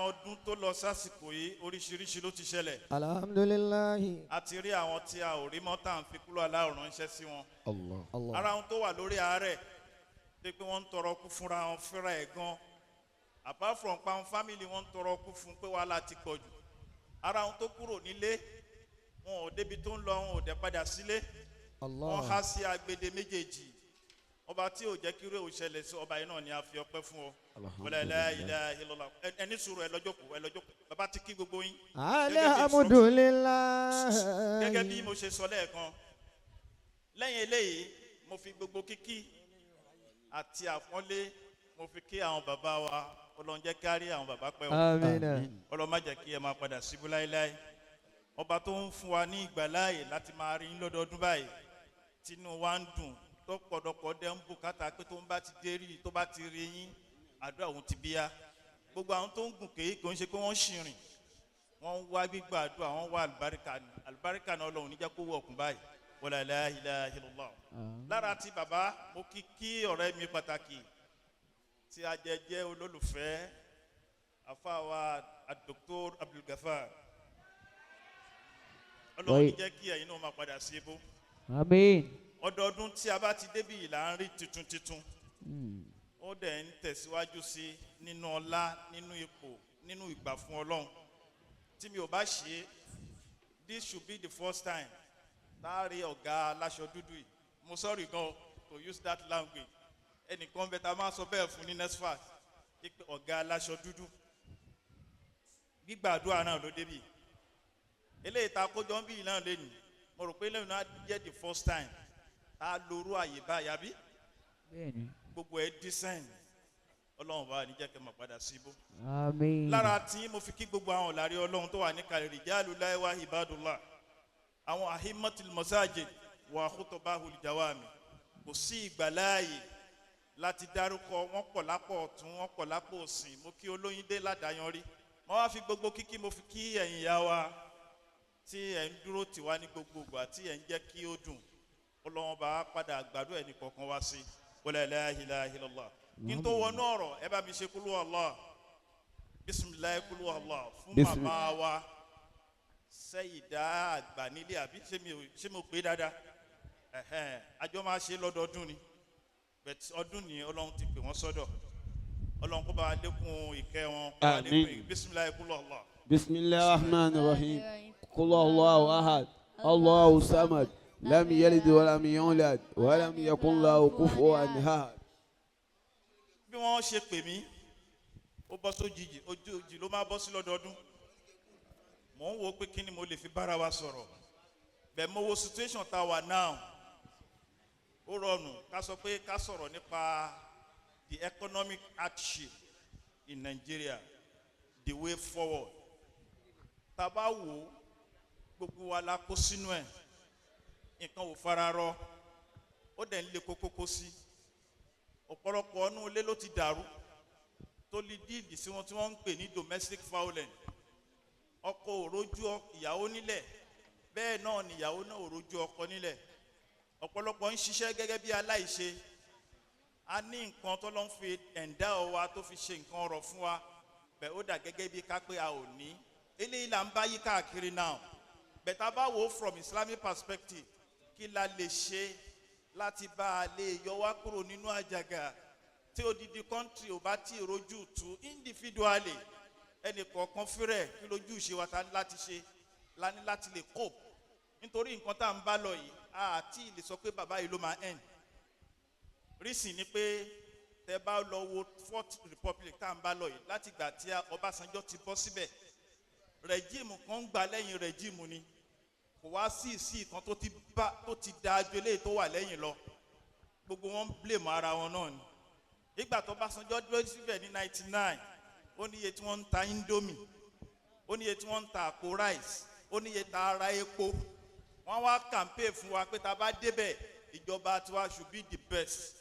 Ọdún tó lọ sásìkò yìí, oríṣiríṣi ló ti ṣẹlẹ̀. Alhamdulillahi. A ti rí àwọn tí a ò rí mọ́, tá à ń fi kúlọ̀ aláwọ̀ ránṣẹ́ sí wọn. Allah. Allah. Ara wọn tó wà lórí àárẹ̀ tó pé wọ́n ń tọrọ kú fúnra wọn fúnra ẹ̀ gan, apart from pa wọn, family wọn ń tọrọ kú fún pé wàhálà ti pọ̀ jù. Ara wọn tó kúrò nílé, wọn ò débi tó ń lọ, wọn ò dẹ̀ padà sílé, wọ́n há Allah. sí agbede méjèèjì. Ọba tí ò jẹ́ kí irú ẹ̀ ò ṣẹlẹ̀ sí ọba yìí náà ni a fi ọpẹ́ fún ọ. Wala la ilaha illallah. Ẹni sùúrù, ẹ lọ́jọ́ kù, ẹ lọ́jọ́ kù. Bàbá ti kí gbogbo yín. Alhamdulillah. Gẹ́gẹ́ bí mo ṣe sọ lẹ́ẹ̀kan, lẹ́yìn eléyìí, mo fi gbogbo kíkí àti àpọ́nlé, mo fi kí àwọn bàbá wa. Ọlọ́run jẹ́ kárí àwọn bàbá pẹ́ o. Amina. Ọlọ́run má jẹ́ kí ẹ máa padà síbú láéláé. Ọba tó ń fún wa ní ìgbàláàyè láti máa rí yín lọ́dọọdún báyìí, tínú wa ń dùn, tó pọ̀dọ̀pọ̀ dẹ́ ń bùkátà pé tó ń bá ti dé rí, tó bá ti rí yín, àdúrà òun ti bíyá. Gbogbo àwọn tó ń gùn kéé, kò ń ṣe pé wọ́n ṣìrìn, wọ́n ń wá gbígbà àdúrà, wọ́n wá àlùbáríkà ni. Àlùbáríkà náà, Ọlọ́run níjẹ́ kó wọ ọ̀kùn báyìí. Wala la ilaha illallah. Lára ti bàbá, mo kí kí ọ̀rẹ́ mi pàtàkì tí a jẹ jẹ́ olólùfẹ́, àfáwa Dr. Abdulgafar. Ọlọ́run ní jẹ́ kí ẹ̀yin náà máa padà sí ibú. Àmín. Ọdọọdún tí a bá ti débì yìí là ń rí tuntun tuntun. Ó dẹ̀ ń tẹ̀síwájú sí nínú ọlá, nínú ipò, nínú ìgbà fún Ọlọ́run. Tí mi ò bá ṣe é, this should be the first time tá a rí ọ̀gá aláṣọ dúdú yìí. Mo sorry gan to use that language. Ẹnìkan bẹ tá a máa sọ bẹ́ẹ̀ fún ní NESFAT pé ọ̀gá aláṣọ dúdú. Gbígbàdúrà náà ló débì. Eléyìí tá a kójọ ń bí yìí náà lẹ́nu, mo rò pé lẹ́yìn náà jẹ́ the first time tá a lorú àyè báyìí, àbí? Bẹ́ẹ̀ni. Gbogbo ẹ̀ design. Ọlọ́run bá ní jẹ́ kẹ́ máa padà síbó. Àmín. Lára tí mo fi kí gbogbo àwọn ọ̀làrí Ọlọ́run tó wà ní kalẹ̀, rijalullahi wa ibadullah, àwọn ahimatul masajid wa khutubahul jawami, kò sí ìgbàláàyè láti dárúkọ wọn. Pọ̀ lápò ọ̀tún, wọn pọ̀ lápò òsì. Mo kí olóyin dé ládàáyanrí. Mo wá fi gbogbo kíkí, mo fi kí ẹ̀yin ìyá wa tí ẹ̀ ń dúró tì wá ní gbogbo ìgbà, tí ẹ̀ ń jẹ́ kí ó dùn. Ọlọ́run bá padà gbàdúrà ẹnì kọ̀ọ̀kan wá sí. Wala la ilaha illallah. Kí n tó wọnú ọ̀rọ̀, ẹ bá mi ṣe kúlú Allah, bisimilayi, kúlú Allah fún màmá wa sẹ́yìdá àgbà nílé. Àbí ṣé mi ò ṣé mo pè é dáadáa? Ẹ̀hẹ́n, àjọ máa ṣe lọ́dọọdún ni, but ọdún ni Ọlọ́run ti pè wọ́n sọ́dọ̀. Ọlọ́run kó bá wa lékún ìkẹ́ wọn, kó bá wa lékún. Àmín. Bisimilayi, kúlú Allah. بسم الله الرحمن الرحيم. قل الله أحد، الله الصمد، لم يلد ولم يولد ولم يكن له كفوا أحد. Bí wọ́n ṣe pè mí, ó bọ́ sójijì, ojújì ló máa bọ́ sí lọ́dọọdún. Mò ń wo pé kí ni mo lè fi bára wa sọ̀rọ̀ bẹ́ẹ̀. Mo wo situation tá a wà now, ó rọrùn ká sọ pé ká sọ̀rọ̀ nípa the economic hardship in Nigeria, the way forward. Tá a bá wò ó, gbogbo wa la kó sínú ẹ̀. Nǹkan ò fara rọ, ó dẹ̀ ń le kókókó sí. Ọ̀pọ̀lọpọ̀ ọ̀nù ilé ló ti dàrú, tó lè díìdì sí wọn tí wọ́n ń pè ní domestic violence. Ọkọ ò rójú ìyàwó nílẹ̀, bẹ́ẹ̀ náà ni ìyàwó náà ò rójú ọkọ nílẹ̀. Ọ̀pọ̀lọpọ̀ ń ṣiṣẹ́ gẹ́gẹ́ bí aláìṣe. A ní nǹkan tó ló ń fi ẹ̀ǹdá wa, tó fi ṣe nǹkan ọrọ̀ fún wa bẹ́ẹ̀, ó dà gẹ́gẹ́ bí ká pé a ò ní. Eléyìí là ń bá yí káàkiri now. Bẹ́ẹ̀ tá a bá wò ó from Islamic perspective, kí la lè ṣe láti bá a lè yọ wá kúrò nínú àjàgà tí odidi country ò bá tí ì rojú tu? Individually, ẹnì kọ̀ọ̀kan fúnrẹ̀, kí lójú ìṣe wa ta ní láti ṣe la ní láti lè cope? Nítorí nǹkan tá à ń bá lọ yìí, a àti lè sọ pé bàbá yìí ló máa end. Reason ni pé tẹ bá lọ wo Fourth Republic tá à ń bá lọ yìí, láti ìgbà tí Ọbásanjọ́ ti bọ́ síbẹ̀, regime kan ń gbà lẹ́yìn regime ni. Kò wá sí ìsí kan tó ti bá tó ti da ju eléyìí tó wà lẹ́yìn lọ. Gbogbo wọn ń blame ara wọn náà ni. Nígbà tó Ọbásanjọ́ dúró síbẹ̀ ní 99, ó ní iye tí wọ́n ń ta Indomie, ó ní iye tí wọ́n ń ta àpò rice, ó ní iye tá a ra epo. Wọ́n wá campaign fún wa pé tá a bá débẹ̀, ìjọba tiwa should be the best,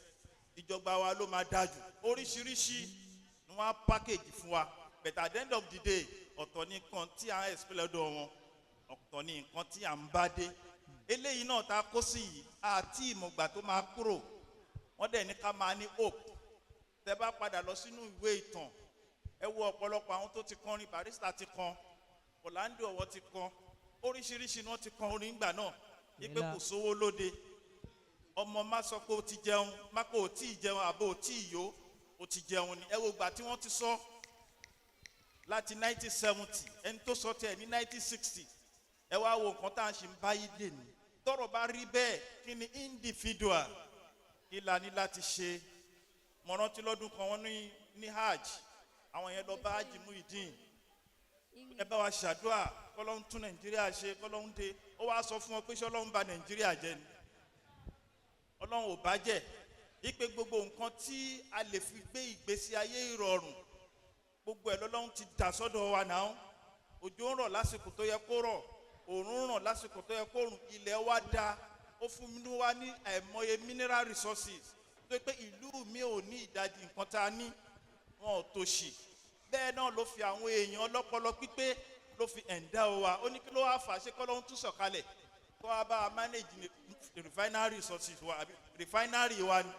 ìjọba wa ló máa dájú. Oríṣiríṣi ni wọ́n á package fún wa, but at the end of the day, ọ̀tọ̀ ní nǹkan tí à ń expect lọ́dọ̀ wọn, ọ̀tọ̀ ní nǹkan tí à ń bá dé. Eléyìí náà tá a kó sí yìí, àti ìmọ̀gbà tó máa kúrò. Wọ́n dẹ̀ ní ká máa ní hope. Tẹ́ bá padà lọ sínú ìwé ìtàn Ẹ wo ọ̀pọ̀lọpọ̀ àwọn tó ti kọrin, Barrister ti kan, Orlando Ọ̀wọ̀ ti kan, oríṣiríṣi ni wọ́n ti kan orin ìgbà náà ipe kò sówó lóde. Ọmọ má sọ pé o ti jẹun, má pé o tí ì jẹun, àbó o tí ì yó, o ti jẹun ni. Ẹ wo ìgbà tí wọ́n ti sọ láti 1970, ẹni tó sọ tiẹ̀ ní 1960. Ẹ wá wo nǹkan tá à ń ṣe ń báyìí dè ní. Tọ́rọ̀ bá rí bẹ́ẹ̀, kí ni individual, kí la ní láti ṣe? Mo rántí lọ́dún kan wọ́n ní hajj, àwọn yẹn lọ bá hajj Muhyiddin, ẹ bá wa ṣàdúrà kọ́lọ́hún tún Nàìjíríà ṣe, kọ́lọ́hún dé. Ó wá sọ fún wọn pé ṣọlọ́hún bà Nàìjíríà jẹ́ ni? Ọlọ́run ò bá jẹ́. Ipe gbogbo nǹkan tí a lè fi gbé ìgbésí ayé ìrọ̀rùn, gbogbo ẹ̀ lọ́lọ́run ti dà sọ́dọ̀ wa náà. Òjò ń rọ̀ lásìkò tó yẹ kó rọ̀, òòrùn ń ràn lásìkò tó yẹ kó rùn, ilẹ̀ wa da, ó fún wa ní àìmọye mineral resources tó yẹ pé ìlú mi ò ní ìdajì nǹkan tá a ní, wọn ò tòṣì. Bẹ́ẹ̀ náà ló fi àwọn èèyàn ọlọ́pọlọ pípé ló fi ẹ̀ǹdá wa. Ó ní kí ló wá fà á? Ṣé kọ́lọ́hún tún sọ̀kalẹ̀ kó wá bá a manage refinery resources wa àbí refinery wa ni?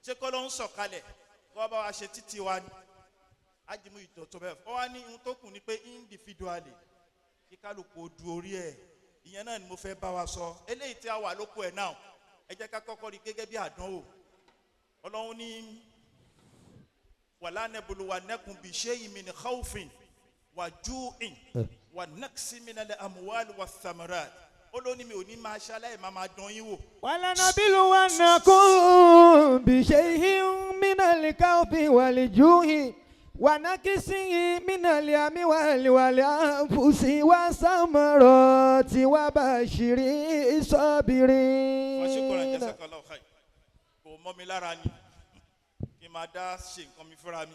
Ṣé kọ́lọ́hún sọ̀kalẹ̀ kó wá bá wa ṣe títì wa ni? Ajimu ìtọ̀tọ̀ bẹ́ẹ̀. Ó wá ní ohun tó kù ni pé individually kí kálukú ó du orí ẹ̀. Ìyẹn náà ni mo fẹ́ bá wa sọ. Eléyìí tí a wà lóko ẹ̀ náà, ẹ jẹ́ ká kọ́kọ́ rí gẹ́gẹ́ bí àdánwò. Ọlọ́run ní wàlá nẹ́bùlù wà nẹ́kùn bí ṣé ìmì ní khawfin wà júìn wà nẹ́kìsí mi nàlẹ́ àmúwálì wà sàmúrà. Ó ló ní mi ò ní máa ṣaláì máa dán yín wò. ولنبلونكم بشيء من الخوف والجوع ونقص من الأموال والأنفس والثمرات وبشر Wọ́n ṣe kọ́ra الصابرين. Jazakallahu khair. Kò mọ́ mi lára ni kí n máa dá ṣe nǹkan mi fúnra mi.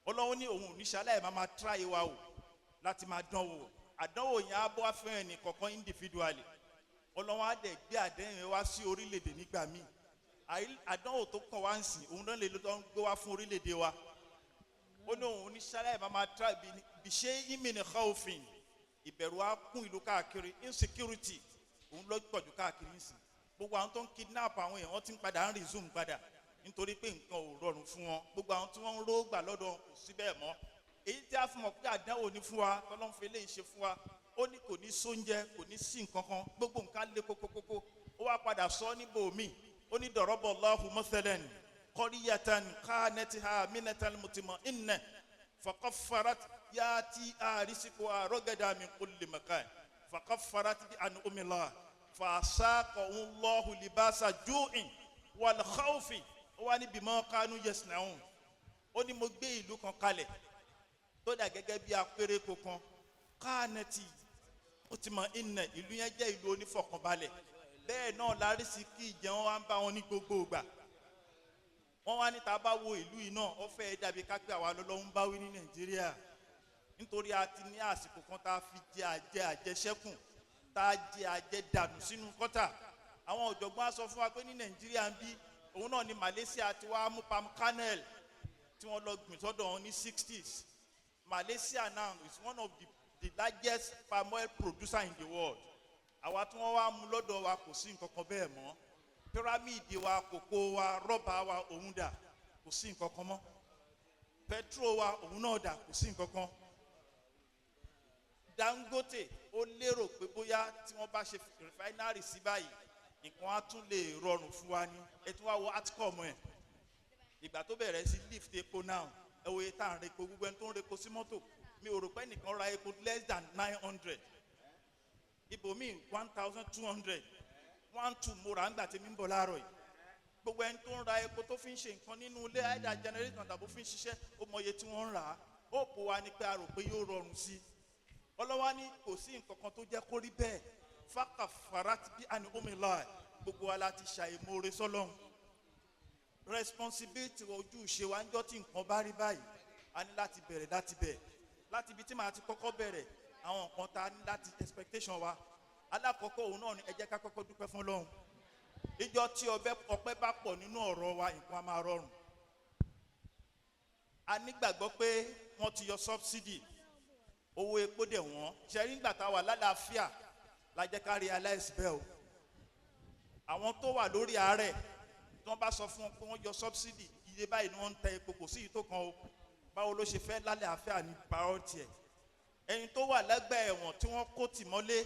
Ọlọ́run ní òun ò ní ṣaláì máa try wa o láti máa dán wò. Àdánwò yẹn á bọ́ fún ẹnì kọ̀ọ̀kan individually. Ọlọ́run á dẹ̀ gbé àdéhùn wá sí orílẹ̀-èdè nígbà míì. Àdánwò tó kàn wá ń sìn, òun náà lè lọ́ ń gbé wá fún orílẹ̀-èdè wa. Ó ní òun ní ṣaláì máa try bí ṣe ìmìnì khawfin. Ìbẹ̀rù á kún ìlú káàkiri, insecurity òun ló pọ̀jù káàkiri ń sìn. Gbogbo àwọn tó ń kidnap àwọn èèyàn, wọ́n ti ń padà ń resume padà nítorí pé nǹkan ò rọrùn fún wọn. Gbogbo àwọn tí wọ́n ń ró gbà lọ́dọ̀ wọn kò sí bẹ́ẹ̀ mọ́. Èyí tí a fún wọn pé àdánwò ní fún wa, tọ́lọ́n fi eléyìí ṣe fún wa. Ó ní kò ní sóúnjẹ, kò ní sí nǹkan kan, gbogbo nǹkan lé kókókókó. Ó wá padà sọ níbò míì, ó ní daraballahu mathalan qaryatan kanat aminatan mutma'inna faqaffarat yati rizquha ragadan min kulli makan faqaffarat bi an'amillah fasaqahullahu libasa ju'in wal khawfi. Ó wá ní bima kanu yasna'un. Ó ní mo gbé ìlú kan kalẹ̀ tó dà gẹ́gẹ́ bí apẹ́rẹ́kọ kan, káànẹ́tì ó ti mọ ìnà, ìlú yẹn jẹ́ ìlú onífọ̀kànbalẹ̀. Bẹ́ẹ̀ náà lárísí kí ìjẹun wa ń bá wọn ní gbogbo ìgbà. Wọ́n wá ní tá a bá wo ìlú yìí náà, ó fẹ́ dàbí ká pé àwa lọ́lọ́run bá wí ní Nàìjíríà, nítorí a ti ní àsìkò kan tá a fi jẹ àjẹ àjẹṣẹ́kùn, tá a jẹ àjẹ dànù sínú kọ́tà. Àwọn ọ̀jọ̀gbọ́n á sọ fún wa pé ní Nàìjíríà ń bí, òun náà ni Malaysia ti wá mú palm kernel tí wọ́n lọ gbìn sọ́dọ̀ wọn ní 60s. Malaysia now is one of the largest palm oil producer in the world. Àwa tí wọ́n wá mú lọ́dọ̀ wa, kò sí nǹkan kan bẹ́ẹ̀ mọ́. Pyramid wa, kòkó wa, rọ́bà wa, òun dà? Kò sí nǹkan kan mọ́. Petrol wa, òun náà dà? Kò sí nǹkan kan. Dangote ó lérò pé bóyá tí wọ́n bá ṣe refinery sí báyìí, nǹkan á tún lè rọrùn fún wa ní. Ẹ tún wá wo outcome ẹ̀. Ìgbà tó bẹ̀rẹ̀ sí lift epo now, ẹ wo iye tá à ń repo. Gbogbo ẹni tó ń repo sí mọ́tò, mi ò rò pé nìkan ra epo less than 900, ibòmíì 1,200, 1,200 mo rà ńgbà tí mi ń bọ̀ láàárọ̀ yìí. Gbogbo ẹni tó ń ra epo tó fi ń ṣe nǹkan nínú ilé, either generator tàbí ó fi ń ṣiṣẹ́, ó mọ iye tí wọ́n ń rà á. Hope wa ni pé a rò pé yóò rọrùn sí i. Ọlọ́wà ní kò sí nǹkan kan tó jẹ́ kó rí bẹ́ẹ̀. Fakafarat bí àní omi láì, gbogbo wa la ti ṣàìmoore sọ́lọ́run. Responsibility, ojúṣe wa, ń jọ́ tí nǹkan bá rí báyìí, a ní láti bẹ̀rẹ̀ láti bẹ̀ láti ibi tí màá ti kọ́kọ́ bẹ̀rẹ̀. Àwọn nǹkan tá a ní láti expectation wa, alákọ̀ọ́kọ́ òun náà ni ẹ jẹ́ ká kọ́kọ́ dúpẹ́ fún Ọlọ́run. Ìjọ tí ọbẹ̀ ọpẹ́ bá pọ̀ nínú ọ̀rọ̀ wa, nǹkan á máa rọrùn. A nígbàgbọ́ pé wọ́n ti yọ subsidy, owó epo dẹ̀ wọ́n ṣẹ́rí. Ńgbà tá a wà lálàáfíà la jẹ́ ká realize bẹ́ẹ̀ o. Àwọn tó wà lórí àárẹ̀, tí wọ́n bá sọ fún wọn pé wọ́n yọ subsidy, iye báyìí ni wọ́n ń tẹ epo, kò sí ìyí tó kan o. Báwo Báwo ló ṣe fẹ́ lálẹ́ àfẹ́ ní priority ẹ̀? Ẹni tó wà lẹ́gbẹ̀ẹ́ ẹ̀wọ̀n tí wọ́n kó tì mọ́lé,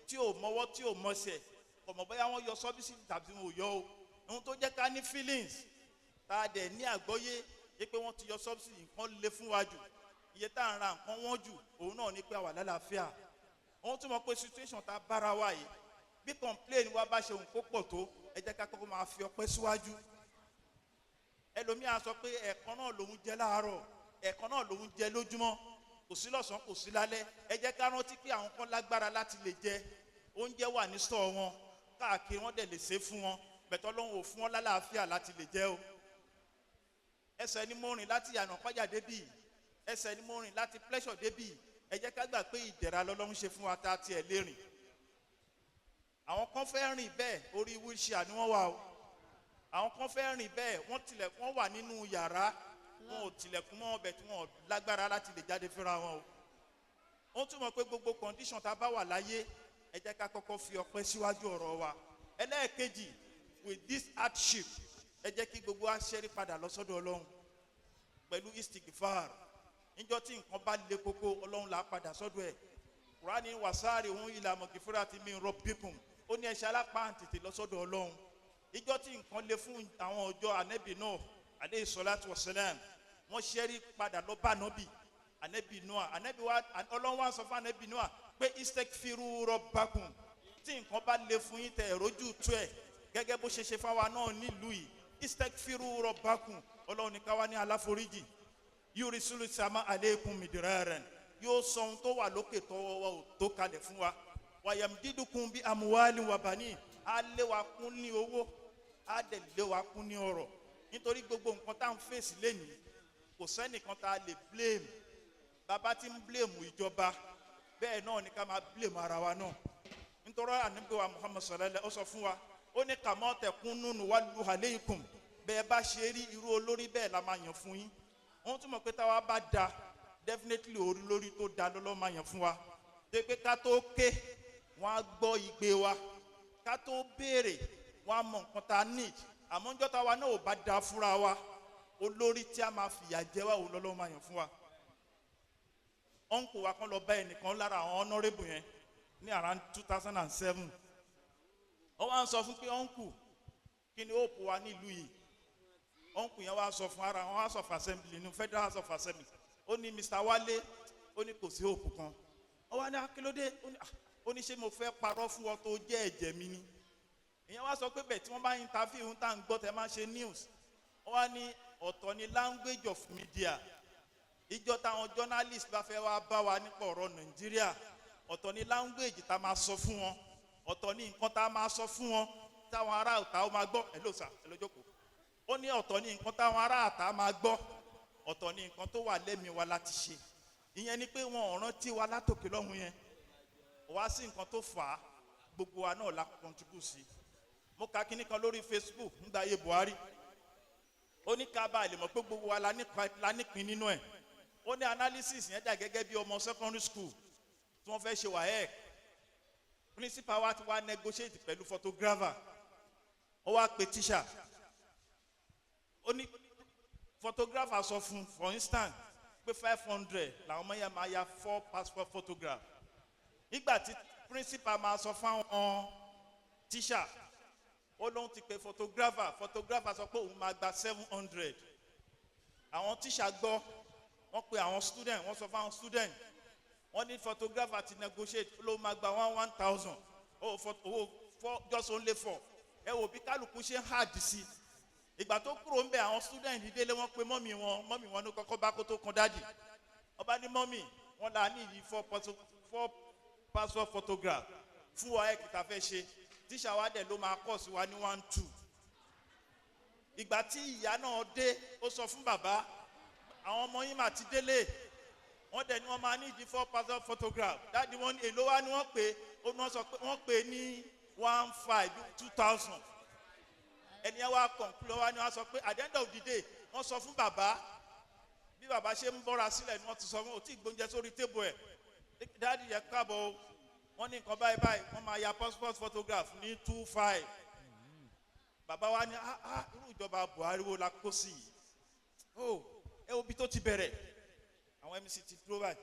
tí ò mọ́wọ́, tí ò mọṣẹ̀, kò mọ̀ bóyá wọ́n yọ subsidy tàbí wọn ò yọ o. Ohun tó jẹ́ ká ní feelings tá a dẹ̀ ní àgbọ́yé yé pé wọ́n ti yọ subsidy, nǹkan le fún wa jù, iye tá à ń ra nǹkan wọ́n jù, òun náà ní pé àwa lálàáfíà. Òun tún mọ̀ pé situation tá a bára wa yìí, bí complain wa bá ṣe òun kó pọ̀ tó, ẹ jẹ́ ká kọ́kọ́ máa fi ọpẹ́ síwájú. Ẹlòmíà sọ pé ẹ̀ẹ̀kan náà lòun jẹ láàárọ̀, ẹ̀ẹ̀kan náà lòun jẹ lójúmọ́, kò sí lọ́sàn-án, kò sí lálẹ́. Ẹ jẹ́ ká rántí pé àwọn kan lágbára láti lè jẹ oúnjẹ, wà ní store wọn káàkiri, wọ́n dẹ̀ lè ṣe fún wọn bẹ̀tọ́ lóhùn ò fún wọn lálàáfíà láti lè jẹ o. Ẹsẹ̀ ni mo rìn láti Yànà Pàjà débì, ẹsẹ̀ ni mo rìn láti Pleasure débì. Ẹ jẹ́ ká gbà pé ìdẹ̀ra lọ́lọ́run ṣe fún wa tá a tiẹ̀ lè rìn. Àwọn kan fẹ́ rìn bẹ́ẹ̀, orí wheelchair ni wọ́n wà o. Àwọn kan fẹ́ rìn bẹ́ẹ̀, wọ́n tilẹ̀ wọ́n wà nínú yàrá, wọn ò tilẹ̀kùn mọ́ ọbẹ̀ tí wọn ò lágbára láti lè jáde fúnra wọn o. Ó túmọ̀ pé gbogbo condition tá a bá wà láyé, ẹ jẹ́ ká kọ́kọ́ fi ọpẹ́ síwájú ọ̀rọ̀ wa. Ẹlẹ́ẹ̀kejì, with this hardship, ẹ jẹ́ kí gbogbo wa ṣẹ́rí padà lọ sọ́dọ̀ Ọlọ́run pẹ̀lú istighfar. Níjọ́ tí nǹkan bá le koko, Ọlọ́run là á padà sọ́dọ̀ ẹ̀. Kùránì وسارعوا إلى مغفرة من ربكم. Ó ní ẹ̀ṣẹ̀ alápá tètè lọ sọ́dọ̀ Ọlọ́run. Ìjọ́ tí nǹkan le fún àwọn ọjọ́ Ànẹ́bì náà عليه الصلاة والسلام, wọ́n ṣẹ́rí padà lọ bá Ànọ́bì, Ànẹ́bì Noah. Ànẹ́bì wa, Ọlọ́run wa sọ fún Ànẹ́bì Noah pé استغفروا ربكم. Tí nǹkan bá le fún yín, tẹ̀ ẹ̀rọ́jú tó ẹ̀, gẹ́gẹ́ bó ṣe ṣe fáwa náà nílùú yìí, استغفروا ربكم, Ọlọ́run ní ká wá ní aláforíjì. يرسل السماء عليكم مدرارا, yóò sọ ohun tó wà lókè tọwọ́ wa ò tó kalẹ̀ fún wa. ويمددكم بأموال وبنين, á lé wa kún ní owó, á dẹ̀ lé wa kún ní ọrọ̀. Nítorí gbogbo nǹkan tá à ń fèsì lénìí, kò sẹ́nìkan tá a lè blame. Bàbá tí ń blame ìjọba, bẹ́ẹ̀ náà ni ká máa blame ara wa náà. Nítorí Ànábì wa Muhammad sallallahu, ó sọ fún wa, ó ní كما تكونوا نول عليكم, bẹ́ẹ̀ bá ṣe rí, irú olórí bẹ́ẹ̀ la máa yàn fún yín. Wọ́n tún mọ̀ pé táwa bá da, definitely orí lórí tó da lọ́lọ́ máa yàn fún wa, tó pé ká tó ké, wọ́n á gbọ́ igbe wa, ká tó béèrè, wọ́n á mọ nǹkan tá a need. Àmọ́ níjọ́ táwa náà ò bá da fúnra wa, olórí tí a máa fìyà jẹ wá, òun lọ́lọ́ máa yàn fún wa. Uncle wa kan lọ bá ẹnìkan lára àwọn honourable yẹn ní around 2007. Wọ́n wá ń sọ fún pé, "Uncle, kí ni hope wa nílùú yìí?" Uncle yẹn wá sọ fún ara wọn House of Assembly, ní Federal House of Assembly. Ó ní, "Mr. Wale," ó ní, "kò sí hope kan." Ó wá ní, "Akílódé?" Ó ní, "Ah," ó ní, "ṣé mo fẹ́ parọ́ fún ọ tó jẹ́ ẹ̀jẹ̀ mi ni?" Ìyẹn wá sọ pé bẹ́ẹ̀ tí wọ́n bá interview ń tà ń gbọ́ tẹ́ máa ń ṣe news. Ó wá ní ọ̀tọ̀ ní language of media. Ìjọ táwọn journalist bá fẹ́ wá bá wa nípa ọ̀rọ̀ Nàìjíríà, ọ̀tọ̀ ní language tá a máa sọ fún wọn, ọ̀tọ̀ ní nǹkan tá a máa sọ fún wọn táwọn ará ìta ó máa gbọ́. Ẹ ló sà, ẹ ló jókòó. Ó ní ọ̀tọ̀ ní nǹkan táwọn ará ìta máa gbọ́, ọ̀tọ̀ ní nǹkan tó wà lẹ́mìí wa láti ṣe. Ìyẹn ni pé wọn ò rántí wa látòkè lọ́hùn yẹn wá sí nǹkan tó fà á. Gbogbo wa náà la contribute sí. Mo ka kíní kan lórí Facebook nígbà ayé Buhari. Ó ní ká bá lè mọ̀ pé gbogbo wa la nípìn nínú ẹ̀. Ó ní analysis yẹn dà gẹ́gẹ́ bí ọmọ secondary school tí wọ́n fẹ́ ṣe WAEC. Principal wa ti wá negotiate pẹ̀lú photographer. Ó wá pe teacher. Ó ní photographer sọ fún, for instance, pé 500 làwọn ọmọ yẹn máa ya four passport photograph. Nígbà tí principal máa sọ fáwọn teacher, ó lóun ti pe photographer, photographer sọ pé òun máa gba 700. Àwọn teacher gbọ́, wọ́n pe àwọn student, wọ́n sọ fáwọn student, wọ́n ní photographer ti negotiate, ó lóun máa gba one one thousand owó four, just only four. Ẹ wò bí kálukú ṣe ń hard sí. Ìgbà tó kúrò ń bẹ, àwọn student délé, wọ́n pe mummy wọn. Mummy wọn ní kọ́kọ́ bá kó tó kan daddy. Wọ́n bá ní mummy wọ́n là ní ìdí four passport photograph fún wa ẹ̀ kìtà fẹ́ ṣe, tíṣà wa dẹ̀ ló máa kọ̀ sí wa ní one two. Ìgbà tí ìyá náà dé, ó sọ fún bàbá, "Àwọn ọmọ yín mà ti délé, wọ́n dẹ̀ ni wọ́n máa ní ìdí four passport photograph." Daddy wọn ní èló wa ni wọ́n pè? Ó ní wọ́n sọ pé wọ́n pè ní one five, 2,000. Ẹni ẹ wá conclude wá ni wọ́n sọ pé at the end of the day, wọ́n sọ fún bàbá, bí bàbá ṣe ń bọ́ra sílẹ̀ ni wọ́n ti sọ fún òtí ìgbóúnjẹ sórí table ẹ̀, "Daddy yẹ káàbọ̀ o, wọ́n ní nǹkan báyìí báyìí, wọ́n máa ya passport photograph ní two five." Bàbá wa ní, "Ah ah, irú ìjọba Buhari wo la kó sí yìí o?" Ẹ wo bí tó ti bẹ̀rẹ̀. Àwọn MC ti dúró báyìí.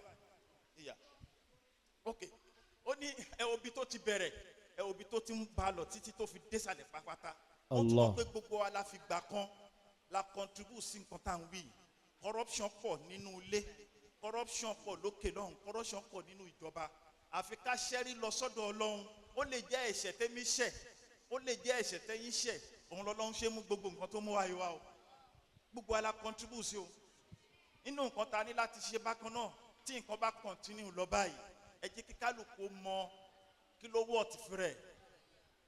Ìyá. Ok. Ó ní ẹ wo ibi tó ti bẹ̀rẹ̀, ẹ wo ibi tó ti ń ba lọ títí tó fi désàlẹ̀ pátápátá. Ó túmọ̀ pé gbogbo wa la fi gbà kan la contribute sí nǹkan tá à ń wí. Corruption pọ̀ nínú ilé, corruption pọ̀ lókè lọ́hùn, corruption pọ̀ nínú ìjọba. Àfi ká ṣẹ́rí lọ sọ́dọ̀ Ọlọ́run. Ó lè jẹ́ ẹ̀ṣẹ̀ tẹ́mi ṣẹ̀, ó lè jẹ́ ẹ̀ṣẹ̀ tẹ́yìn ṣẹ̀, òun lọ́lọ́run ṣe mú gbogbo nǹkan tó mú wáyé wa o. Gbogbo wa la contribute sí o. Nínú nǹkan ta ní láti ṣe bákan náà, tí nǹkan bá continue lọ báyìí, ẹ jẹ́ kí kálukú mọ kí ló wọ̀ ti fi rẹ̀.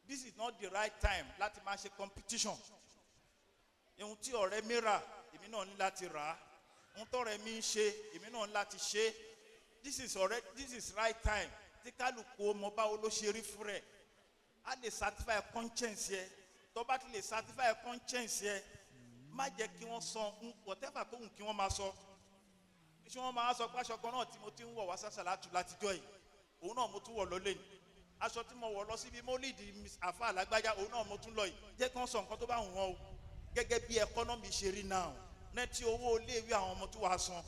This is not the right time láti máa ṣe competition. Ohun tí ọ̀rẹ́ mi rà, èmi náà ní láti rà á. Ohun tọ́rẹ́ mi ń ṣe, èmi náà ní láti ṣe. This is already, this is right time tí kálukú mọ báwo ló ṣe rí fún rẹ̀. A lè satisfy conscience yẹ. Tó bá ti lè satisfy conscience yẹ, má jẹ́ kí wọ́n sọ whatever tó wù kí wọ́n máa sọ. Ṣé wọ́n máa sọ pé aṣọ kan náà tí mo ti ń wọ̀ wá sàṣàlátù látijọ́ yìí, òun náà mo tún wọ̀ lọ́lé ni. Aṣọ tí mo wọ̀ lọ síbi mólídìí àfa àlágbájá, òun náà mo tún lọ yìí. Jẹ́ kí wọ́n sọ nǹkan tó bá wù wọ́n o. Gẹ́gẹ́ bí ẹkọ́nọ́mì ṣe rí náà, rántí owó iléèwé àwọn ọmọ tó wàá san,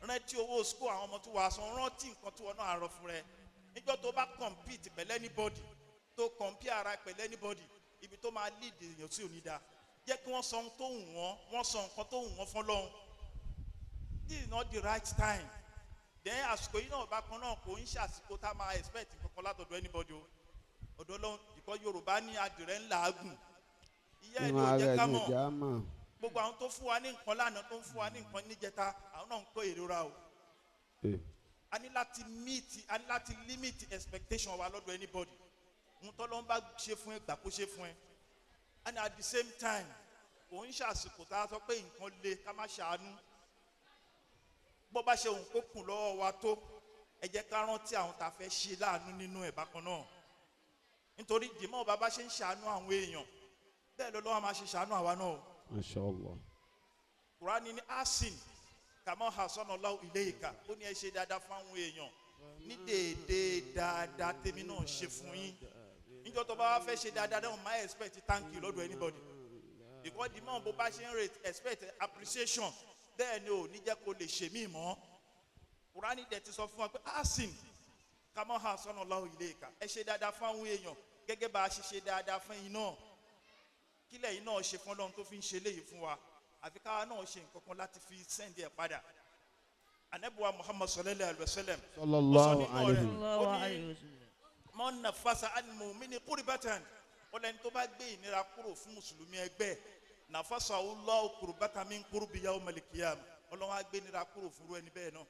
rántí owó school àwọn ọmọ tó wàá san, rántí nǹkan tó wọ́n náà rọ fún rẹ. Níjọ́ tó bá compete pẹ̀lú anybody, tó compare ara pẹ̀lú anybody, ibi tó máa lead èèyàn tí ò ní da. Jẹ́ kí wọ́n sọ ohun tó wù wọ́n, wọ́n sọ nǹkan tó wù wọ́n fún Ọlọ́run. This is not the right time. Then àsìkò yìí náà bákan náà kò ń ṣe àsìkò tá a máa expect kankan látọ̀dọ̀ anybody o. Ọ̀dọ̀ Ọlọ́run, because Yorùbá ní adìrẹ ńlá agùn. Ìyá ẹni ò jẹ́ ká mọ̀. Gbogbo àwọn tó fún wa ní nǹkan lánàá, tó ń fún wa ní nǹkan níjẹta, àwọn náà ń kó ìrora o. A ní láti meet, a ní láti limit expectation wa lọ́dọ̀ anybody. Ohun tó lọ́n bá ṣe fún ẹ, gbà kó ṣe fún ẹ. And at the same time, kò ń ṣàsìkò tá a sọ pé nǹkan le ká má ṣàánú. Bó bá ṣe òun kó kùn lọ́wọ́ wa tó, ẹ jẹ́ ká rántí àwọn tá a fẹ́ ṣe láàánú nínú ẹ̀ bákan náà. Nítorí dìmọ́ bàbá ṣe ń ṣàánú àwọn èèyàn, bẹ́ẹ̀ lọ́lọ́wọ́ máa ṣe ṣàánú àwa náà. Mashallah. Kùránì ní asin kàmọ́ hasana Allahu ilayka, ó ní ẹ ṣe dáadáa fún àwọn èèyàn ní déédéé dáadáa tèmi náà ṣe fún yín. Níjọ́ tó bá wá fẹ́ ṣe dáadáa náà, má expect thank you lọ́dọ̀ anybody. Because dìmọ́ bó bá ṣe ń expect appreciation, bẹ́ẹ̀ ni ò ní jẹ́ kó lè ṣe mí mọ́. Kùránì dẹ̀ ti sọ fún wa pé asin kàmọ́ hasana Allahu ilayka, ẹ ṣe dáadáa fún àwọn èèyàn gẹ́gẹ́ bá a ṣe ṣe dáadáa fún yín náà. Kílẹ̀ yìí náà ṣe fún Ọlọ́run tó fi ń ṣe léyìí fún wa, àfi káwa náà ṣe nǹkan kan láti fi send ẹ̀ padà. Anabiwa Muhammad sallallahu alayhi wa sallam, sallallahu alayhi wa sallam, man nafasa an mu'mini qurbatan, ó lẹ́ni tó bá gbé ìnira kúrò fún mùsùlùmí ẹgbẹ́, nafasa Allahu qurbatan min qurbi yawmal qiyamah, Ọlọ́run á gbé ìnira kúrò fún irú ẹni bẹ́ẹ̀ náà.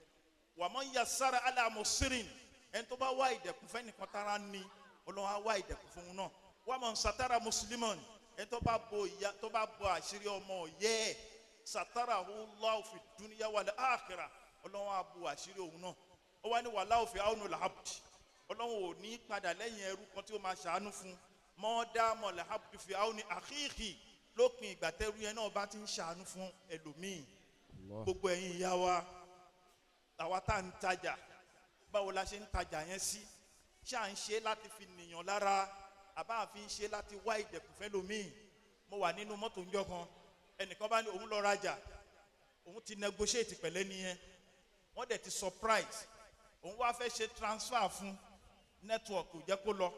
Wa man yassara ala musirin, ẹni tó bá wá ìdẹ̀kùn fẹ́nìkan tára ní, Ọlọ́run á wá ìdẹ̀kùn fún un náà. Wa man satara musliman, ẹni tó bá bo ìyá, tó bá bo àṣírí ọmọ yẹ ẹ, satarahu Allahu fi dunya wal akhirah, Ọlọ́run á bo àṣírí òun náà. Ó wá ní wallahu fi aunil abd, Ọlọ́run ò ní padà lẹ́yìn ẹrú kan tí ó máa ṣàánú fún. Mọ́ dámọ̀ làbd fi auni akhihi, lópin ìgbà tẹ́rú yẹn náà bá ti ń ṣàánú fún ẹlòmíì. Gbogbo ẹ̀yin ìyá wa, àwa tá à ń tajà, báwo la ṣe ń tajà yẹn sí? Ṣé à ń ṣe láti fi nìyàn lára, àbá àfi ń ṣe láti wá ìdẹ̀kùn fẹ́ lòmíì? Mo wà nínú mọ́tò ńjọ́ kan, ẹnìkan bá ní òun lọ rajà, òun ti negotiate pẹ̀lẹ́ nìyẹn, wọ́n dẹ̀ ti surprise, òun wá fẹ́ ṣe transfer fún, network kò jẹ́ kó lọ.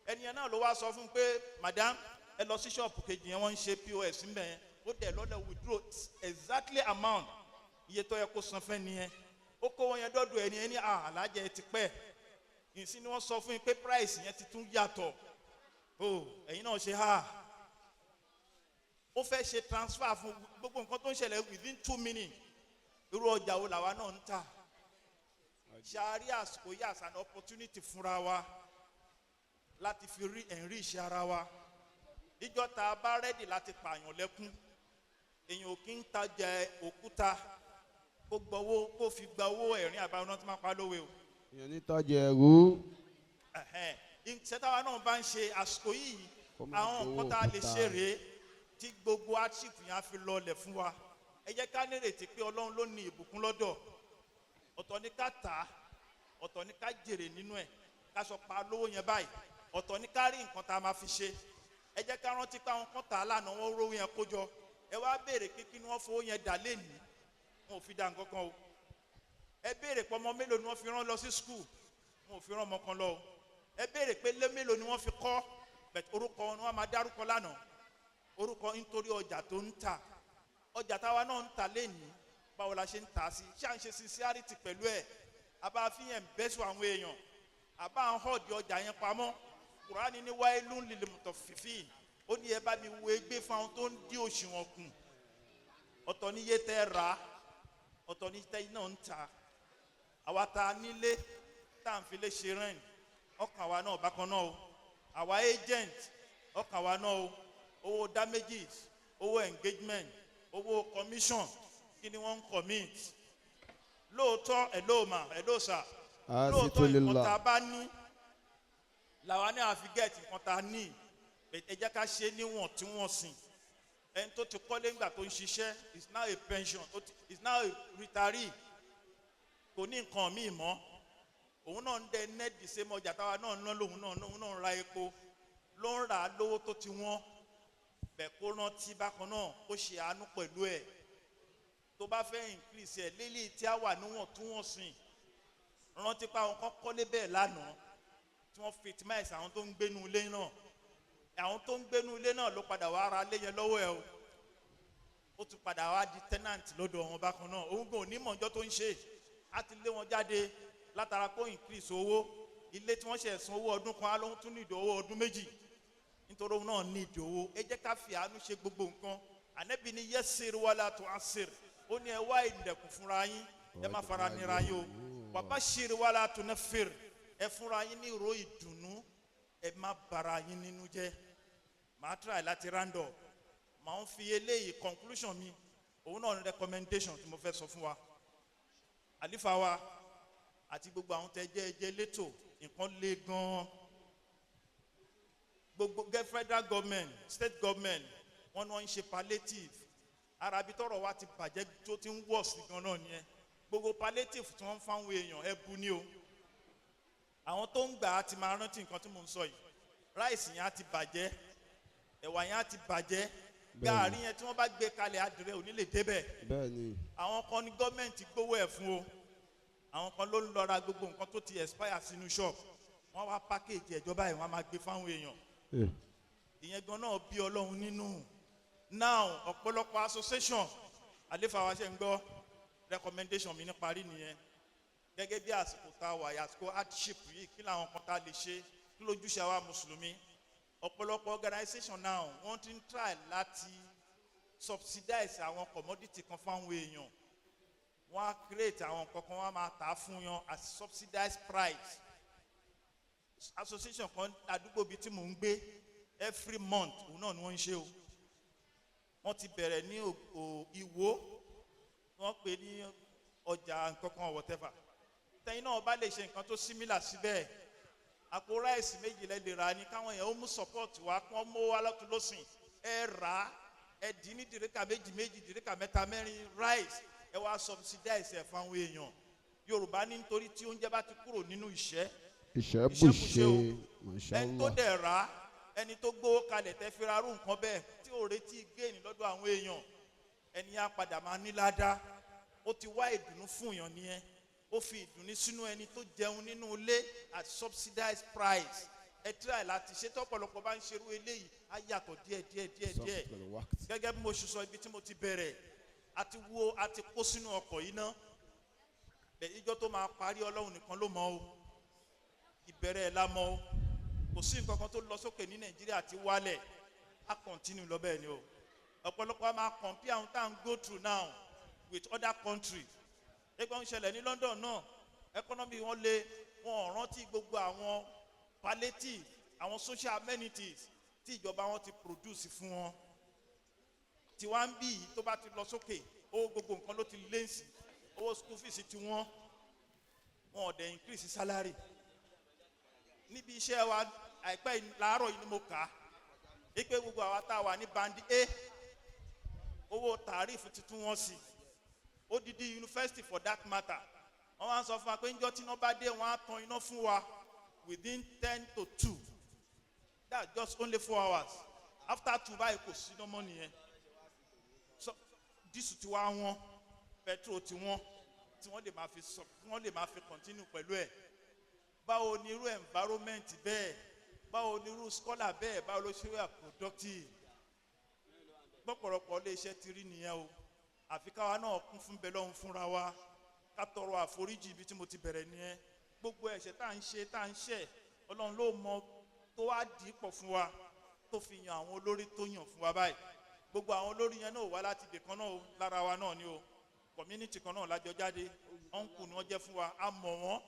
Ẹni yẹn náà ló wá sọ fún un pé madam, ẹ lọ sí ṣọ́ọ̀pù kejì yẹn, wọ́n ń ṣe POS ńbẹ̀ yẹn. Ó dẹ̀ lọ́dẹ̀ withdraw exactly amount iye tó yẹ kó san fẹ́ nìyẹn. Ó kó wọn yẹn dọ́dọ̀ ẹni yẹn ní àlájẹ ti pẹ́ ìsìn ni wọ́n sọ fún yín pé price yẹn ti tún yàtọ̀. O ẹ̀yin náà ṣe ha. Ó fẹ́ ṣe transfer fún gbogbo nǹkan tó ń ṣẹlẹ̀ within 2 minutes. Irú ọjà wo làwa náà ń tà? Ṣàárí àsìkò yìí as an opportunity fúnra wa láti fi rí enrich ara wa. Ìjọ tá a bá rẹ́dì láti pààyàn lẹ́kún, èèyàn ò kí ń tajà òkúta kó gbowó, kó fi gba owó ẹ̀rín àbáwọn náà tí máa pa lówe o. Èèyàn ní tajà ẹ̀rú. Iṣẹ́ táwa náà bá ń ṣe àsìkò yìí, àwọn nǹkan tá a lè ṣe rèé tí gbogbo hardship yẹn á fi lọlẹ̀ fún wa. Ẹ jẹ́ ká nírètí pé Ọlọ́run ló ní ìbùkún lọ́dọ̀. Ọ̀tọ̀ ní ká tà á, ọ̀tọ̀ ní ká jèrè nínú ẹ̀, ká sọ pa lówó yẹn báyìí, ọ̀tọ̀ ní ká rí nǹkan tá a máa fi ṣe. Ẹ jẹ́ ká rántí pé àwọn kan tà á lánàá, wọ́n rówó yẹn kó jọ. Ẹ wá béèrè pé kí ni wọ́n fowó yẹn dà lénìí, wọn ò fi dà nǹkan kan o. Ẹ béèrè pé ọmọ mélòó ni wọ́n fi rán lọ sí school. Wọn ò fi rán ọmọ kan lọ o. Ẹ béèrè pé ilé mélòó ni wọ́n fi kọ́. But orúkọ wọn ni wọ́n máa dárúkọ lánàá, orúkọ, nítorí ọjà tó ń tà. Ọjà táwa náà ń tà lénìí, báwo la ṣe ń tà sí? Ṣé à ń ṣe sincerity pẹ̀lú ẹ̀? Àbá fi yẹn bẹ́sùn àwọn èèyàn, àbá ń họ̀dì ọjà yẹn pamọ́. Kùránì ní wailun lil mutaffifin. Ó ní ẹ bá mi wo egbé fún àwọn tó ń dí òṣùwọ̀n kù. Ọ̀tọ̀ ní iye tẹ́ rà á, ọ̀tọ̀ ní tẹ́ náà ń ta. Àwa ta nílé tá à ń fi lè ṣe rent, ọkàn wa náà bákan náà o. Àwa agent, ọkàn wa náà o. Owó damages, owó engagement, owó commission, kí ni wọ́n ń commit lóòótọ́? Ẹ̀ lóò mà ẹ̀ lóò sà lóòótọ́. Nǹkan tá a bá ní làwa ní àfi get nǹkan tá a ní. Ẹ jẹ́ ká ṣe níwọ̀ntúnwọ̀nsìn. Ẹni tó ti kọ́lé ńgbà tó ń ṣiṣẹ́ is now a pension, is now a retiree, kò ní nǹkan míì mọ́. Òun náà ń dẹ nẹ́ẹ̀dì sẹ́mu ọjà táwa náà ń ná lòun náà, òun náà ń ra epo, ló ń rà á lówó tó ti wọ́n bẹ̀. Kó rántí bákan náà, kó ṣe àánú pẹ̀lú ẹ̀. Tó bá fẹ́ increase ẹ̀ lélẹ̀ tí a wà níwọ̀ntúnwọ̀nsìn, rántí pé àwọn kan kọ́lé bẹ́ẹ̀ lánàá tí wọ́n victimize àwọn tó ń gbénu ilé náà. Àwọn tó ń gbénu ilé náà ló padà wá ra ilé yẹn lọ́wọ́ ẹ̀ o. Ó tún padà wá di tenant lọ́dọ̀ wọn bákan náà. Òun gan onímọ̀ ọjọ́ tó ń ṣe á ti lé wọn jáde látara kó increase owó ilé tí wọ́n ṣe san owó ọdún kan á lóhun tún ní ìdí owó ọdún 2, nítorí òun náà ní ìdí owó. Ẹ jẹ́ ká fi àánú ṣe gbogbo nǹkan. Ànábì ní yassir wala tu'assir. Ó ní ẹ wá ìdẹ̀kùn fúnra yín, ẹ má fara nira yín o. Wa bashir wala tunaffir. Ẹ fúnra yín ní ìró ìdùnnú, ẹ má bara yín nínú jẹ́. Màá try láti round up. Màá ń fi eléyìí conclusion mi. Òun náà ní recommendation tí mo fẹ́ sọ fún wa, àlífà wa àti gbogbo àwọn tẹ jẹ́ ẹjẹ́ létò. Nǹkan le gan-an. Gbogbo get federal government, state government, wọ́n ní wọ́n ń ṣe palliative. Arabi tọrọ wa ti bàjẹ́ tó ti ń wọ̀ sí gan náà nìyẹn. Gbogbo palliative tí wọ́n ń fáwọn èèyàn, ẹ bu ní o. Àwọn tó ń gbà á ti máa rántí nǹkan tí mò ń sọ yìí. Rice yẹn á ti bàjẹ́, ẹ̀wà yẹn á ti bàjẹ́, gààrí yẹn tí wọ́n bá gbé kalẹ̀, adìrẹ ò ní lè débẹ̀. Àwọn kan ní gọ́ọ̀mẹ̀ntì gbowó ẹ̀ fún o. Àwọn kan ló ń lọ ra gbogbo nǹkan tó ti expire sínú shop, wọ́n wá package ẹ̀jọba ẹ̀, wọ́n á máa gbé fáwọn èèyàn. Ìyẹn gan náà bí Ọlọ́run nínú. Now, ọ̀pọ̀lọpọ̀ association, àlefa wa ṣe ń gbọ́ recommendation mi ní parí nìyẹn. Gẹ́gẹ́ bí àsìkò tá a wà, àsìkò hardship yìí, kí làwọn kan tá a lè ṣe? Kí lójúṣe àwa mùsùlùmí? Ọ̀pọ̀lọpọ̀ organisation now, wọ́n ti ń try láti subsidize àwọn commodity kan fáwọn èèyàn. Wọ́n á create àwọn nǹkan kan, wọ́n á máa tà á fún yàn at subsidized price. Association kan àdúgbò bíi tí mò ń gbé, every month òun náà ni wọ́n ń ṣe o. Wọ́n ti bẹ̀rẹ̀ ní Ìwó, wọ́n pè ní ọjà nǹkankan, whatever. Tẹ́yìn náà bá lè ṣe nǹkan tó similar síbẹ̀, àpò rice méjì lẹ lè rà ní káwọn èèyàn ó mú support wá, kí wọ́n mú wá lọ́tún lọ́sìn. Ẹ rà á, ẹ dì í ní dìríkà méjì méjì, dìríkà mẹ́ta mẹ́rin rice, ẹ wá subsidize ẹ̀ fáwọn èèyàn. Yorùbá ní nítorí tí oúnjẹ bá ti kúrò nínú ìṣẹ́, ìṣẹ́ ìṣẹ́bùṣe bùṣe. O. Ẹni tó Mashallah. dẹ̀ rà á, ẹni tó gbówó kalẹ̀ tẹ́ fi ra rú nǹkan bẹ́ẹ̀ tí ò retí gain lọ́dọ̀ àwọn èèyàn, ẹni á padà máa ní ládàá. Ó ti wá ìdùnnú fún èèyàn nìyẹn. Ó fi ìdùnnú sínú ẹni tó jẹun nínú ilé at subsidized price. Ẹ try láti ṣe. Tọ́pọ̀lọpọ̀ bá ń ṣerú eléyìí, á yàtọ̀ díẹ̀ díẹ̀ díẹ̀ díẹ̀. Gẹ́gẹ́ bí mo ṣe sọ ibi tí mo ti bẹ̀rẹ̀, àti wo àti kó sínú ọkọ̀ yìí ná bẹ̀. Ìjọ tó máa parí, Ọlọ́run nìkan ló mọ̀ o. Ìbẹ̀rẹ̀ ẹ̀ la mọ̀ o. Kò sí nǹkan kan tó lọ sókè ní Nàìjíríà tí wálẹ̀ á continue lọ bẹ́ẹ̀ ni o. Ọ̀pọ̀lọpọ̀ a máa compare àwọn tá à ń go through now with other countries. Ẹgbẹ́ ń ṣẹlẹ̀ ní London náà, economy wọn lé, wọn ò rántí gbogbo àwọn palliative, àwọn social amenities tí ìjọba wọn ti produce fún wọn. Tí wọ́n ń bí yìí, tó bá ti lọ sókè, owó gbogbo nǹkan ló ti lé sí. Owó school fees ti wọ́n, wọn ò dẹ̀ increase salary níbi iṣẹ́ wa. Àìpẹ́ yìí, láàárọ̀ yìí ni mo kà á ipe gbogbo àwa tá a wà ní band A, owó tariff tuntun wọn sí odidi university for that matter. Wọ́n wá ń sọ fún wa pé njọ́ tí iná bá dé, wọ́n á tan iná fún wa within 1:50. That's just only 4 hours. After 2 báyìí, kò sí iná mọ́ nìyẹn. So diesel ti wá wọ́n, petrol ti wọ́n. tí wọ́n lè máa fi sọ, tí wọ́n lè máa fi continue pẹ̀lú ẹ̀. Báwo ni irú environment bẹ́ẹ̀, báwo ni irú scholar bẹ́ẹ̀, báwo ló ṣe wà productive? Gbọ́pọ̀lọpọ̀ iléeṣẹ́ ti rí nìyẹn o. Àfi káwa náà kún fún bẹ́ẹ̀ lọ́hún fúnra wa, ká tọrọ àforíjì. Ibi tí mo ti bẹ̀rẹ̀ nìyẹn. Gbogbo ẹ̀ṣẹ̀ tá à ń ṣe, tá à ń ṣẹ̀, Ọlọ́run ló mọ tó wá dì í pọ̀ fún wa, tó fi yan àwọn olórí tó yàn fún wa báyìí. Gbogbo àwọn olórí yẹn náà wá láti ibì kan náà o, lára wa náà ni o. Community kan náà lájọ jáde, uncle ni wọ́n jẹ́ fún wa, a mọ̀ wọ́n.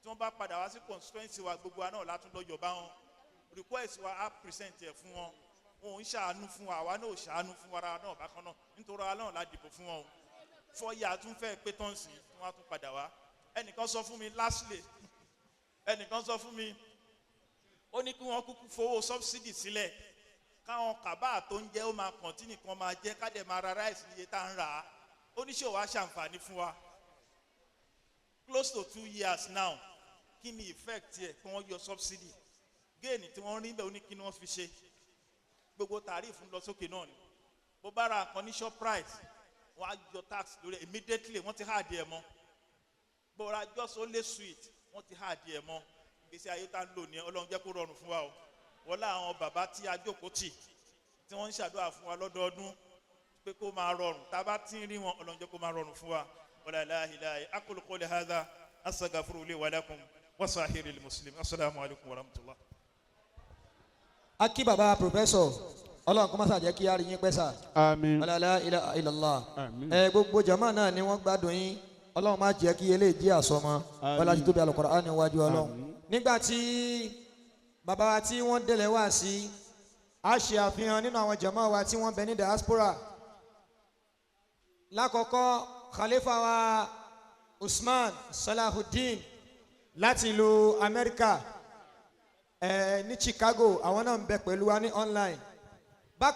Tí wọ́n bá padà wá sí constituency wa, gbogbo wa náà látún lọ́jọ́ bá wọn, request wa, á present ẹ̀ fún wọn. Wọn ò ń ṣàánú fún wa, àwa náà ò ṣàánú fún wa náà bákan náà, nítorí wa náà la dìbò fún wọn o. 4 years tún fẹ́ pé tán sí tí wọ́n á tún padà wá. Ẹnìkan sọ fún mi lastly, ẹnìkan sọ fún mi, ó ní kí wọ́n kúkú fowó subsidy sílẹ̀, káwọn kàbá tó ń jẹ́ ó máa continue kan máa jẹ́, ká dẹ̀ máa ra rice níye tá à ń rà á. Ó ní ṣé wàá ṣàǹfààní fún wa? Close to 2 years now, kí ni effect yẹ kí wọ́n yọ subsidy? Gain tí wọ́n rí bẹ́ẹ̀, ó ní kí ni wọ́n fi ṣe? Gbogbo tariff ń lọ sókè náà ni. Bó bá ra nǹkan ní Shoprite, wọ́n á yọ tax lórí ẹ̀ immediately, wọ́n ti add ẹ̀ mọ́. Bó ra just only sweet, wọ́n ti add ẹ̀ mọ́. Ìgbésí ayé tá ń lò ní, Ọlọ́run jẹ́ kó rọrùn fún wa o. Wọ́n láwọn bàbá tí a jókòó tì, tí wọ́n ń ṣàdúrà fún wa lọ́dọọdún pé kó máa rọrùn, tá a bá ti ń rí wọn, Ọlọ́run jẹ́ kó máa rọrùn fún wa. Wala ilaha illa aqulu qawli hadha, astaghfiru li wa lakum wa sahiril muslimin. Assalamu alaikum wa rahmatullah. A kí baba professor, Ọlọ́run kó má ṣàjẹ́ kí á rí yín pẹ́ sà. Àmín. La ilaha illallah. Àmín. Ẹ gbogbo jama náà ni wọ́n gbádùn yín. Ọlọ́run má jẹ́ kí eléyìí jẹ́ àsọmọ. Àmín. Wọlá ti tóbi Al-Qur'an níwájú Ọlọ́run. Àmín. Nígbà tí bàbá wa tí wọ́n délẹ̀ wá sí, a ṣe àfihàn nínú àwọn jama wa tí wọ́n bẹ ní diaspora. Lákọ̀ọ́kọ́, khalifa wa Usman Salahuddin láti ìlú Amẹ́ríkà, ní Chicago, àwọn náà ń bẹ pẹ̀lú wa ní online.